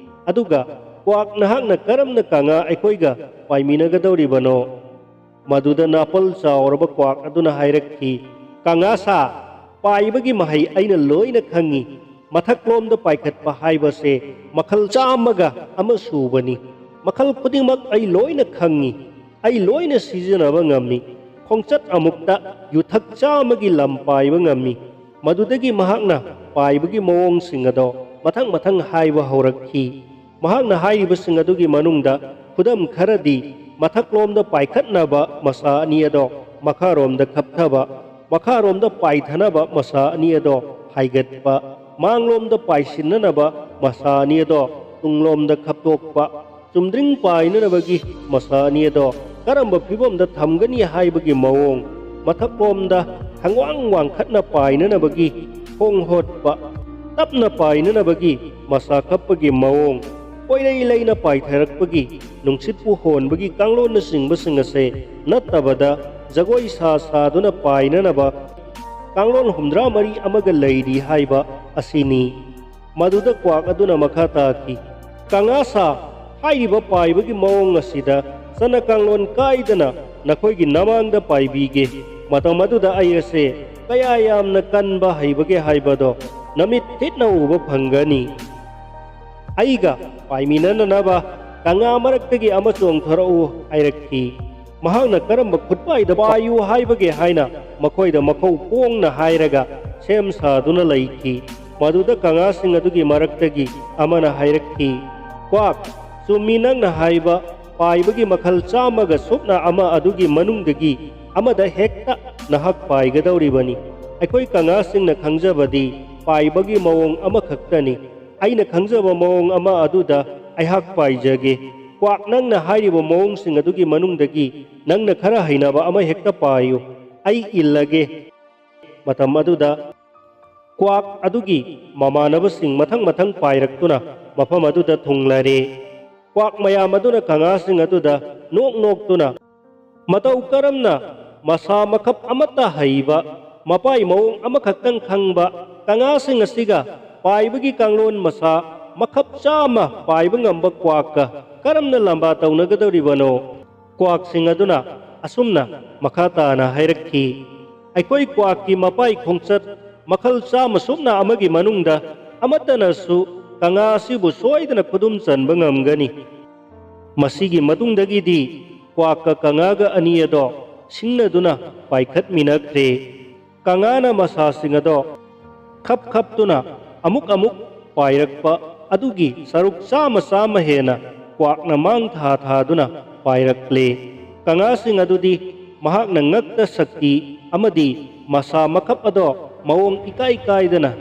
ꯑꯗꯨꯒ ꯀ꯭ꯋꯥꯛ, ꯅꯍꯥꯛꯅ ꯀꯔꯝꯅ ꯀꯪꯂꯥ ꯑꯩꯈꯣꯏꯒ ꯄꯥꯏꯃꯤꯟꯅꯒꯗꯧꯔꯤꯕꯅꯣ?" ꯃꯗꯨꯗ ꯅꯥꯄꯜ ꯆꯥꯎꯔꯕ ꯀ꯭ꯋꯥꯛ ꯑꯗꯨꯅ ꯍꯥꯏꯔꯛꯈꯤ, "ꯀꯪꯂꯥ ꯁꯥ, ꯄꯥꯏꯕꯒꯤ ꯃꯍꯩ ꯑꯩꯅ ꯂꯣꯏꯅ ꯈꯪꯏ꯫ ꯃꯊꯛꯂꯣꯝꯗ ꯄꯥꯏꯈꯠꯄ ꯍꯥꯏꯕꯁꯦ ꯃꯈꯜ ꯆꯥꯝꯃꯒ ꯑꯃ ꯁꯨꯕꯅꯤ꯫ ꯃꯈꯜ ꯈꯨꯗꯤꯡꯃꯛ ꯑꯩ ꯂꯣꯏꯅ ꯈꯪꯏ꯫ ꯑꯩ ꯂꯣꯏꯅ ꯁꯤꯖꯤꯟꯅꯕ ꯉꯝꯃꯤ꯫ ꯈꯣꯡꯆꯠ ꯑꯃꯨꯛꯇ ꯌꯨꯊꯛ ꯆꯥꯝꯃꯒꯤ ꯂꯝ ꯄꯥꯏꯕ ꯉꯝꯃꯤ꯫" ꯃꯗꯨꯗꯒꯤ ꯃꯍꯥꯛꯅ ꯄꯥꯏꯕꯒꯤ ꯃꯑꯣꯡꯁꯤꯡ ꯑꯗꯣ ꯃꯊꯪ ꯃꯊꯪ ꯍꯥꯏꯕ ꯍꯧꯔꯛꯈꯤ꯫ ꯃꯍꯥꯛꯅ ꯍꯥꯏꯔꯤꯕꯁꯤꯡ ꯑꯗꯨꯒꯤ ꯃꯅꯨꯡꯗ ꯈꯨꯗꯝ ꯈꯔꯗꯤ ꯃꯊꯛꯂꯣꯝꯗ ꯄꯥꯏꯈꯠꯅꯕ ꯃꯁꯥ ꯑꯅꯤ ꯑꯗꯣ ꯃꯈꯥꯔꯣꯝꯗ ꯈꯞꯊꯕ, ꯃꯈꯥꯔꯣꯝꯗ ꯄꯥꯏꯊꯅꯕ ꯃꯁꯥ ꯑꯅꯤ ꯑꯗꯣ ꯍꯥꯏꯒꯠꯄ, ꯃꯥꯡꯂꯣꯝꯗ ꯄꯥꯏꯁꯤꯟꯅꯅꯕ ꯃꯁꯥ ꯑꯅꯤ ꯑꯗꯣ ꯇꯨꯡꯂꯣꯝꯗ ꯈꯞꯇꯣꯛꯄ, ꯆꯨꯝꯗ꯭ꯔꯤꯡ ꯄꯥꯏꯅꯅꯕꯒꯤ ꯃꯁꯥ ꯑꯅꯤ ꯑꯗꯣ ꯀꯔꯝꯕ ꯐꯤꯕꯝꯗ ꯊꯝꯒꯅꯤ ꯍꯥꯏꯕꯒꯤ ꯃꯑꯣꯡ, ꯃꯊꯛꯂꯣꯝꯗ ꯍꯪꯋꯥꯡ ꯋꯥꯡꯈꯠꯅ ꯄꯥꯏꯅꯅꯕꯒꯤ ꯈꯣꯡ ꯍꯣꯠꯄ, ꯇꯞꯅ ꯄꯥꯏꯅꯅꯕꯒꯤ ꯃꯁꯥ ꯈꯞꯄꯒꯤ ꯃꯑꯣꯡ, ꯀꯣꯏꯂꯩ ꯂꯩꯅ ꯄꯥꯏꯊꯔꯛꯄꯒꯤ, ꯅꯨꯡꯁꯤꯠꯄꯨ ꯍꯣꯟꯕꯒꯤ ꯀꯥꯡꯂꯣꯟꯅꯆꯤꯡꯕꯁꯤꯡ ꯑꯁꯦ ꯅꯠꯇꯕꯗ, ꯖꯒꯣꯏ ꯁꯥ ꯁꯥꯗꯨꯅ ꯄꯥꯏꯅꯅꯕ ꯀꯥꯡꯂꯣꯟ ꯍꯨꯝꯗ꯭ꯔꯥ ꯃꯔꯤ ꯑꯃꯒ ꯂꯩꯔꯤ ꯍꯥꯏꯕ ꯑꯁꯤꯅꯤ꯫ ꯃꯗꯨꯗ ꯀ꯭ꯋꯥꯛ ꯑꯗꯨꯅ ꯃꯈꯥ ꯇꯥꯈꯤ, "ꯀꯪꯂꯥ ꯁꯥ, ꯍꯥꯏꯔꯤꯕ ꯄꯥꯏꯕꯒꯤ ꯃꯑꯣꯡ ꯑꯁꯤꯗ ꯆꯠꯅ ꯀꯥꯡꯂꯣꯟ ꯀꯥꯏꯗꯅ ꯅꯈꯣꯏꯒꯤ ꯅꯃꯥꯡꯗ ꯄꯥꯏꯕꯤꯒꯦ꯫ ꯃꯇꯝ ꯑꯗꯨꯗ ꯑꯩ ꯑꯁꯦ ꯀꯌꯥ ꯌꯥꯝꯅ ꯀꯟꯕ ꯍꯩꯕꯒꯦ ꯍꯥꯏꯕꯗꯣ ꯅꯃꯤꯠ ꯊꯤꯠꯅ ꯎꯕ ꯐꯪꯒꯅꯤ꯫" ꯑꯩꯒ ꯄꯥꯏꯃꯤꯟꯅꯅꯅꯕ "ꯀꯪꯂꯥ ꯃꯔꯛꯇꯒꯤ ꯑꯃ ꯆꯣꯡꯊꯣꯔꯛꯎ" ꯍꯥꯏꯔꯛꯈꯤ꯫ ꯃꯍꯥꯛꯅ ꯀꯔꯝꯕ ꯈꯨꯠꯄꯥꯏꯗ ꯄꯥꯏꯌꯨ ꯍꯥꯏꯕꯒꯦ ꯍꯥꯏꯅ ꯃꯈꯣꯏꯗ ꯃꯈꯧ ꯄꯣꯡꯅ ꯍꯥꯏꯔꯒ ꯁꯦꯝ ꯁꯥꯗꯨꯅ ꯂꯩꯈꯤ꯫ ꯃꯗꯨꯗ ꯀꯪꯂꯥꯁꯤꯡ ꯑꯗꯨꯒꯤ ꯃꯔꯛꯇꯒꯤ ꯑꯃꯅ ꯍꯥꯏꯔꯛꯈꯤ, "ꯀ꯭ꯋꯥꯛ, ꯆꯨꯝꯃꯤ ꯅꯪꯅ ꯍꯥꯏꯕ, ꯄꯥꯏꯕꯒꯤ ꯃꯈꯜ ꯆꯥꯝꯃꯒ ꯁꯨꯞꯅ ꯑꯃ ꯑꯗꯨꯒꯤ ꯃꯅꯨꯡꯗꯒꯤ ꯑꯃꯗ ꯍꯦꯛꯇ ꯅꯍꯥꯛ ꯄꯥꯏꯒꯗꯧꯔꯤꯕꯅꯤ꯫ ꯑꯩꯈꯣꯏ ꯀꯪꯂꯥꯁꯤꯡꯅ ꯈꯪꯖꯕꯗꯤ ꯄꯥꯏꯕꯒꯤ ꯃꯑꯣꯡ ꯑꯃꯈꯛꯇꯅꯤ꯫ ꯑꯩꯅ ꯈꯪꯖꯕ ꯃꯑꯣꯡ ꯑꯃ ꯑꯗꯨꯗ ꯑꯩꯍꯥꯛ ꯄꯥꯏꯖꯒꯦ꯫ ꯀ꯭ꯋꯥꯛ, ꯅꯪꯅ ꯍꯥꯏꯔꯤꯕ ꯃꯑꯣꯡꯁꯤꯡ ꯑꯗꯨꯒꯤ ꯃꯅꯨꯡꯗꯒꯤ ꯅꯪꯅ ꯈꯔ ꯍꯩꯅꯕ ꯑꯃ ꯍꯦꯛꯇ ꯄꯥꯏꯌꯨ꯫ ꯑꯩ ꯏꯜꯂꯒꯦ"꯫ ꯃꯇꯝ ꯑꯗꯨꯗ ꯀ꯭ꯋꯥꯛ ꯑꯗꯨꯒꯤ ꯃꯃꯥꯟꯅꯕꯁꯤꯡ ꯃꯊꯪ ꯃꯊꯪ ꯄꯥꯏꯔꯛꯇꯨꯅ ꯃꯐꯝ ꯑꯗꯨꯗ ꯊꯨꯡꯂꯔꯦ꯫ ꯀ꯭ꯋꯥꯛ ꯃꯌꯥꯝ ꯑꯗꯨꯅ ꯀꯪꯂꯥꯁꯤꯡ ꯑꯗꯨꯗ ꯅꯣꯛ ꯅꯣꯛꯇꯨꯅ, "ꯃꯇꯧ ꯀꯔꯝꯅ ꯃꯁꯥ ꯃꯈꯞ ꯑꯃꯠꯇ ꯍꯩꯕ, ꯃꯄꯥꯏ ꯃꯑꯣꯡ ꯑꯃꯈꯛꯇꯪ ꯈꯪꯕ ꯀꯪꯂꯥꯁꯤꯡ ꯑꯁꯤꯒ ꯄꯥꯏꯕꯒꯤ ꯀꯥꯡꯂꯣꯟ ꯃꯁꯥ ꯃꯈꯞ ꯆꯥꯝꯃ ꯄꯥꯏꯕ ꯉꯝꯕ ꯀ꯭ꯋꯥꯛꯀ ꯀꯔꯝꯅ ꯂꯝꯕꯥ ꯇꯧꯅꯒꯗꯧꯔꯤꯕꯅꯣ?" ꯀ꯭ꯋꯥꯛꯁꯤꯡ ꯑꯗꯨꯅ ꯑꯁꯨꯝꯅ ꯃꯈꯥ ꯇꯥꯅ ꯍꯥꯏꯔꯛꯈꯤ, "ꯑꯩꯈꯣꯏ ꯀ꯭ꯋꯥꯛꯀꯤ ꯃꯄꯥꯏ ꯈꯣꯡꯆꯠ ꯃꯈꯜ ꯆꯥꯝꯃ ꯁꯨꯞꯅ ꯑꯃꯒꯤ ꯃꯅꯨꯡꯗ ꯑꯃꯠꯇꯅꯁꯨ ꯀꯪꯂꯥ ꯑꯁꯤꯕꯨ ꯁꯣꯏꯗꯅ ꯈꯨꯗꯨꯝ ꯆꯟꯕ ꯉꯝꯒꯅꯤ꯫ ꯃꯁꯤꯒꯤ ꯃꯇꯨꯡꯗꯒꯤꯗꯤ ꯀ꯭ꯋꯥꯛꯀ ꯀꯪꯂꯥꯒ ꯑꯅꯤ ꯑꯗꯣ ꯁꯤꯡꯅꯗꯨꯅ ꯄꯥꯏꯈꯠꯃꯤꯟꯅꯈ꯭ꯔꯦ꯫ ꯀꯪꯂꯥꯅ ꯃꯁꯥꯁꯤꯡ ꯑꯗꯣ ꯈꯞ ꯈꯞꯇꯨꯅ ꯑꯃꯨꯛ ꯑꯃꯨꯛ ꯄꯥꯏꯔꯛꯄ ꯑꯗꯨꯒꯤ ꯁꯔꯨꯛ ꯆꯥꯝꯃ ꯆꯥꯝꯃ ꯍꯦꯟꯅ ꯀ꯭ꯋꯥꯛꯅ ꯃꯥꯡ ꯊꯥ ꯊꯥꯗꯨꯅ ꯄꯥꯏꯔꯛꯂꯦ꯫ ꯀꯪꯂꯥꯁꯤꯡ ꯑꯗꯨꯗꯤ ꯃꯍꯥꯛꯅ ꯉꯛꯇ ꯁꯛꯇꯤ ꯑꯃꯗꯤ ꯃꯁꯥ ꯃꯈꯞ ꯑꯗꯣ ꯃꯑꯣꯡ ꯏꯀꯥꯏ ꯀꯥꯏꯗꯅ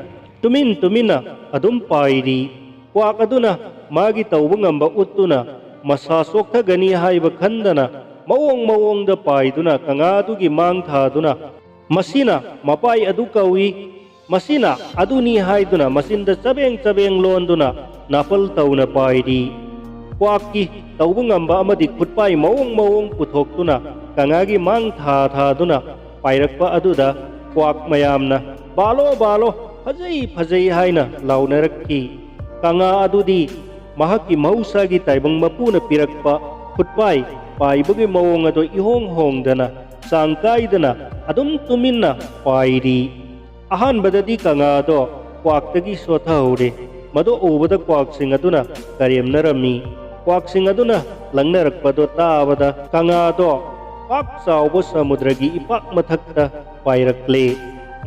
ꯇꯨꯃꯤꯟ ꯇꯨꯃꯤꯟꯅ ꯑꯗꯨꯝ ꯄꯥꯏꯔꯤ꯫ ꯀ꯭ꯋꯥꯛ ꯑꯗꯨꯅ ꯃꯥꯒꯤ ꯇꯧꯕ ꯉꯝꯕ ꯎꯠꯇꯨꯅ ꯃꯁꯥ ꯆꯣꯛꯊꯒꯅꯤ ꯍꯥꯏꯕ ꯈꯟꯗꯅ ꯃꯑꯣꯡ ꯃꯑꯣꯡꯗ ꯄꯥꯏꯗꯨꯅ ꯀꯪꯂꯥ ꯑꯗꯨꯒꯤ ꯃꯥꯡ ꯊꯥꯗꯨꯅ, "ꯃꯁꯤꯅ ꯃꯄꯥꯏ ꯑꯗꯨ ꯀꯧꯏ, ꯃꯁꯤꯅ ꯑꯗꯨꯅꯤ" ꯍꯥꯏꯗꯨꯅ ꯃꯆꯤꯟꯗ ꯆꯕꯦꯡ ꯆꯕꯦꯡ ꯂꯣꯟꯗꯨꯅ ꯅꯥꯄꯜ ꯇꯧꯅ ꯄꯥꯏꯔꯤ꯫ ꯀ꯭ꯋꯥꯛꯀꯤ ꯇꯧꯕ ꯉꯝꯕ ꯑꯃꯗꯤ ꯈꯨꯠꯄꯥꯏ ꯃꯑꯣꯡ ꯃꯑꯣꯡ ꯄꯨꯊꯣꯛꯇꯨꯅ ꯀꯪꯂꯥꯒꯤ ꯃꯥꯡ ꯊꯥ ꯊꯥꯗꯨꯅ ꯄꯥꯏꯔꯛꯄ ꯑꯗꯨꯗ ꯀ꯭ꯋꯥꯛ ꯃꯌꯥꯝꯅ, "ꯕꯥꯂꯣ, ꯕꯥꯂꯣ, ꯐꯖꯩ, ꯐꯖꯩ" ꯍꯥꯏꯅ ꯂꯥꯎꯅꯔꯛꯈꯤ꯫ ꯀꯪꯂꯥ ꯑꯗꯨꯗꯤ ꯃꯍꯥꯛꯀꯤ ꯃꯍꯧꯁꯥꯒꯤ ꯇꯥꯏꯕꯪ ꯃꯄꯨꯅ ꯄꯤꯔꯛꯄ ꯈꯨꯠꯄꯥꯏ ꯄꯥꯏꯕꯒꯤ ꯃꯑꯣꯡ ꯑꯗꯨ ꯏꯍꯣꯡ ꯍꯣꯡꯗꯅ ꯆꯥꯡ ꯀꯥꯏꯗꯅ ꯑꯗꯨꯝ ꯇꯨꯃꯤꯟꯅ ꯄꯥꯏꯔꯤ꯫ ꯑꯍꯥꯟꯕꯗꯗꯤ ꯀꯪꯂꯥ ꯑꯗꯣ ꯀ꯭ꯋꯥꯛꯇꯒꯤ ꯁꯣꯠꯊꯍꯧꯔꯦ꯫ ꯃꯗꯨ ꯎꯕꯗ ꯀ꯭ꯋꯥꯛꯁꯤꯡ ꯑꯗꯨꯅ ꯀꯔꯦꯝꯅꯔꯝꯃꯤ꯫ ꯀ꯭ꯋꯥꯛꯁꯤꯡ ꯑꯗꯨꯅ ꯂꯪꯅꯔꯛꯄꯗꯣ ꯇꯥꯕꯗ ꯀꯪꯉꯥꯗꯣ ꯄꯥꯛ ꯆꯥꯎꯕ ꯁꯃꯨꯗ꯭ꯔꯒꯤ ꯏꯄꯥꯛ ꯃꯊꯛꯇ ꯄꯥꯏꯔꯛꯂꯦ꯫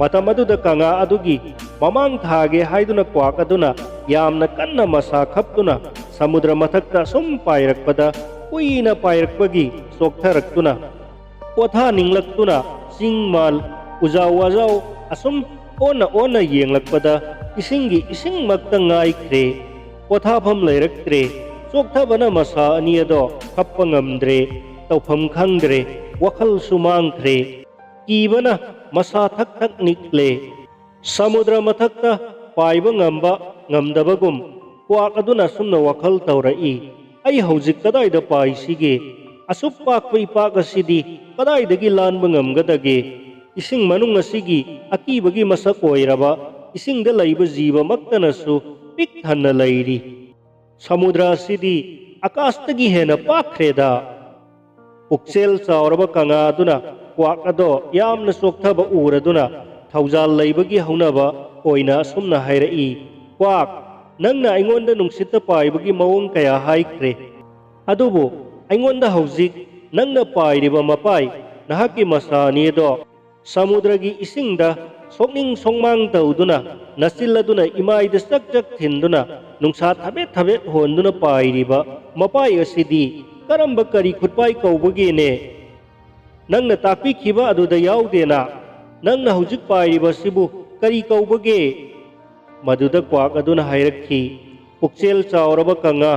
ꯃꯇꯝ ꯑꯗꯨꯗ ꯀꯪꯉꯥ ꯑꯗꯨꯒꯤ ꯃꯃꯥꯡ ꯊꯥꯒꯦ ꯍꯥꯏꯗꯨꯅ ꯀ꯭ꯋꯥꯛ ꯑꯗꯨꯅ ꯌꯥꯝꯅ ꯀꯟꯅ ꯃꯁꯥ ꯈꯞꯇꯨꯅ ꯁꯃꯨꯗ꯭ꯔ ꯃꯊꯛꯇ ꯑꯁꯨꯝ ꯄꯥꯏꯔꯛꯄꯗ ꯀꯨꯏꯅ ꯄꯥꯏꯔꯛꯄꯒꯤ ꯆꯣꯛꯊꯔꯛꯇꯨꯅ ꯄꯣꯊꯥꯅꯤꯡꯂꯛꯇꯨꯅ ꯆꯤꯡ ꯃꯥꯜ, ꯎꯖꯥꯎ ꯋꯥꯖꯥꯎ ꯑꯁꯨꯝ ꯑꯣꯟꯅ ꯑꯣꯟꯅ ꯌꯦꯡꯂꯛꯄꯗ ꯏꯁꯤꯡꯒꯤ ꯏꯁꯤꯡꯃꯛꯇ ꯉꯥꯏꯈ꯭ꯔꯦ꯫ ꯄꯣꯊꯥꯐꯝ ꯂꯩꯔꯛꯇ꯭ꯔꯦ꯫ ꯆꯣꯛꯊꯕꯅ ꯃꯁꯥ ꯑꯅꯤ ꯑꯗꯣ ꯈꯞꯄ ꯉꯝꯗ꯭ꯔꯦ꯫ ꯇꯧꯐꯝ ꯈꯪꯗ꯭ꯔꯦ꯫ ꯋꯥꯈꯜꯁꯨ ꯃꯥꯡꯈ꯭ꯔꯦ꯫ ꯀꯤꯕꯅ ꯃꯁꯥ ꯊꯛ ꯊꯛ ꯅꯤꯛꯂꯦ꯫ ꯁꯃꯨꯗ꯭ꯔ ꯃꯊꯛꯇ ꯄꯥꯏꯕ ꯉꯝꯕ ꯉꯝꯗꯕꯒꯨꯝ ꯀ꯭ꯋꯥꯛ ꯑꯗꯨꯅ ꯑꯁꯨꯝꯅ ꯋꯥꯈꯜ ꯇꯧꯔꯛꯏ, "ꯑꯩ ꯍꯧꯖꯤꯛ ꯀꯗꯥꯏꯗ ꯄꯥꯏꯁꯤꯒꯦ? ꯑꯁꯨꯛ ꯄꯥꯛꯄ ꯏꯄꯥꯛ ꯑꯁꯤꯗꯤ ꯀꯗꯥꯏꯗꯒꯤ ꯂꯥꯟꯕ ꯉꯝꯒꯗꯒꯦ? ꯏꯁꯤꯡ ꯃꯅꯨꯡ ꯑꯁꯤꯒꯤ ꯑꯀꯤꯕꯒꯤ ꯃꯁꯛ ꯑꯣꯏꯔꯕ ꯏꯁꯤꯡꯗ ꯂꯩꯕ ꯖꯤꯕꯃꯛꯇꯅꯁꯨ ꯄꯤꯛ ꯊꯟꯅ ꯂꯩꯔꯤ꯫ ꯁꯃꯨꯗ꯭ꯔ ꯑꯁꯤꯗꯤ ꯑꯀꯥꯁꯇꯒꯤ ꯍꯦꯟꯅ ꯄꯥꯛꯈ꯭ꯔꯦꯗ!" ꯄꯨꯛꯆꯦꯜ ꯆꯥꯎꯔꯕ ꯀꯪꯉꯥ ꯑꯗꯨꯅ ꯀ꯭ꯋꯥꯛ ꯑꯗꯣ ꯌꯥꯝꯅ ꯆꯣꯛꯊꯕ ꯎꯔꯗꯨꯅ ꯊꯧꯖꯥꯜ ꯂꯩꯕꯒꯤ ꯍꯧꯅꯕ ꯑꯣꯏꯅ ꯑꯁꯨꯝꯅ ꯍꯥꯏꯔꯛꯏ, "ꯀ꯭ꯋꯥꯛ, ꯅꯪꯅ ꯑꯩꯉꯣꯟꯗ ꯅꯨꯡꯁꯤꯠꯇ ꯄꯥꯏꯕꯒꯤ ꯃꯑꯣꯡ ꯀꯌꯥ ꯍꯥꯏꯈ꯭ꯔꯦ꯫ ꯑꯗꯨꯕꯨ ꯑꯩꯉꯣꯟꯗ ꯍꯧꯖꯤꯛ ꯅꯪꯅ ꯄꯥꯏꯔꯤꯕ ꯃꯄꯥꯏ, ꯅꯍꯥꯛꯀꯤ ꯃꯁꯥ ꯑꯅꯤ ꯑꯗꯣ ꯁꯃꯨꯗ꯭ꯔꯒꯤ ꯏꯁꯤꯡꯗ ꯁꯣꯛꯅꯤꯡ ꯁꯣꯛꯃꯥꯡ ꯇꯧꯗꯨꯅ, ꯅꯆꯤꯜ ꯑꯗꯨꯅ ꯏꯃꯥꯏꯗ ꯆꯛ ꯆꯛ ꯊꯤꯟꯗꯨꯅ, ꯅꯨꯡꯁꯥ ꯊꯥꯕꯦꯠ ꯊꯥꯕꯦꯠ ꯍꯣꯟꯗꯨꯅ ꯄꯥꯏꯔꯤꯕ ꯃꯄꯥꯏ ꯑꯁꯤꯗꯤ ꯀꯔꯝꯕ ꯀꯔꯤ ꯈꯨꯠꯄꯥꯏ ꯀꯧꯕꯒꯦꯅꯦ? ꯅꯪꯅ ꯇꯥꯛꯄꯤꯈꯤꯕ ꯑꯗꯨꯗ ꯌꯥꯎꯗꯦꯅ꯫ ꯅꯪꯅ ꯍꯧꯖꯤꯛ ꯄꯥꯏꯔꯤꯕꯁꯤꯕꯨ ꯀꯔꯤ ꯀꯧꯕꯒꯦ?" ꯃꯗꯨꯗ ꯀ꯭ꯋꯥꯛ ꯑꯗꯨꯅ ꯍꯥꯏꯔꯛꯈꯤ, "ꯄꯨꯛꯆꯦꯜ ꯆꯥꯎꯔꯕ ꯀꯪꯉꯥ,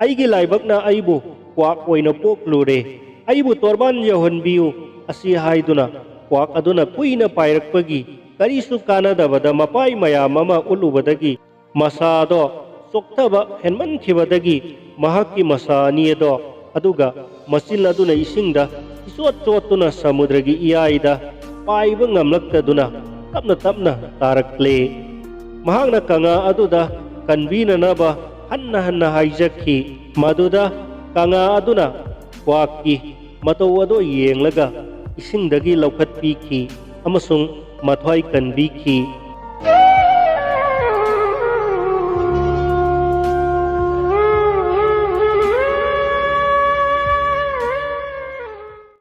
ꯑꯩꯒꯤ ꯂꯥꯏꯕꯛꯅ ꯑꯩꯕꯨ ꯀ꯭ꯋꯥꯛ ꯑꯣꯏꯅ ꯄꯣꯛꯂꯨꯔꯦ꯫ ꯑꯩꯕꯨ ꯇꯣꯔꯕꯥꯟ ꯌꯧꯍꯟꯕꯤꯌꯨ" ꯑꯁꯤ ꯍꯥꯏꯗꯨꯅ ꯀ꯭ꯋꯥꯛ ꯑꯗꯨꯅ ꯀꯨꯏꯅ ꯄꯥꯏꯔꯛꯄꯒꯤ ꯀꯔꯤꯁꯨ ꯀꯥꯟꯅꯗꯕꯗ ꯃꯄꯥꯏ ꯃꯌꯥꯝ ꯑꯃ ꯎꯠꯂꯨꯕꯗꯒꯤ ꯃꯁꯥꯗꯣ ꯆꯣꯛꯊꯕ ꯍꯦꯟꯃꯟꯈꯤꯕꯗꯒꯤ ꯃꯍꯥꯛꯀꯤ ꯃꯁꯥ ꯑꯅꯤ ꯑꯗꯣ ꯑꯗꯨꯒ ꯃꯆꯤꯜ ꯑꯗꯨꯅ ꯏꯁꯤꯡꯗ ꯏꯆꯣꯠ ꯆꯣꯠꯇꯨꯅ ꯁꯃꯨꯗ꯭ꯔꯒꯤ ꯏꯌꯥꯏꯗ ꯄꯥꯏꯕ ꯉꯝꯂꯛꯇꯗꯨꯅ ꯇꯞꯅ ꯇꯞꯅ ꯇꯥꯔꯛꯂꯦ꯫ ꯃꯍꯥꯛꯅ ꯀꯪꯉꯥ ꯑꯗꯨꯗ ꯀꯟꯕꯤꯅꯅꯕ ꯍꯟꯅ ꯍꯟꯅ ꯍꯥꯏꯖꯈꯤ꯫ ꯃꯗꯨꯗ ꯀꯪꯉꯥ ꯑꯗꯨꯅ ꯀ꯭ꯋꯥꯛꯀꯤ ꯃꯇꯧ ꯑꯗꯨ ꯌꯦꯡꯂꯒ ꯏꯁꯤꯡꯗꯒꯤ ꯂꯧꯈꯠꯄꯤꯈꯤ ꯑꯃꯁꯨꯡ ꯃꯊ꯭ꯋꯥꯏ ꯀꯟꯕꯤꯈꯤ꯫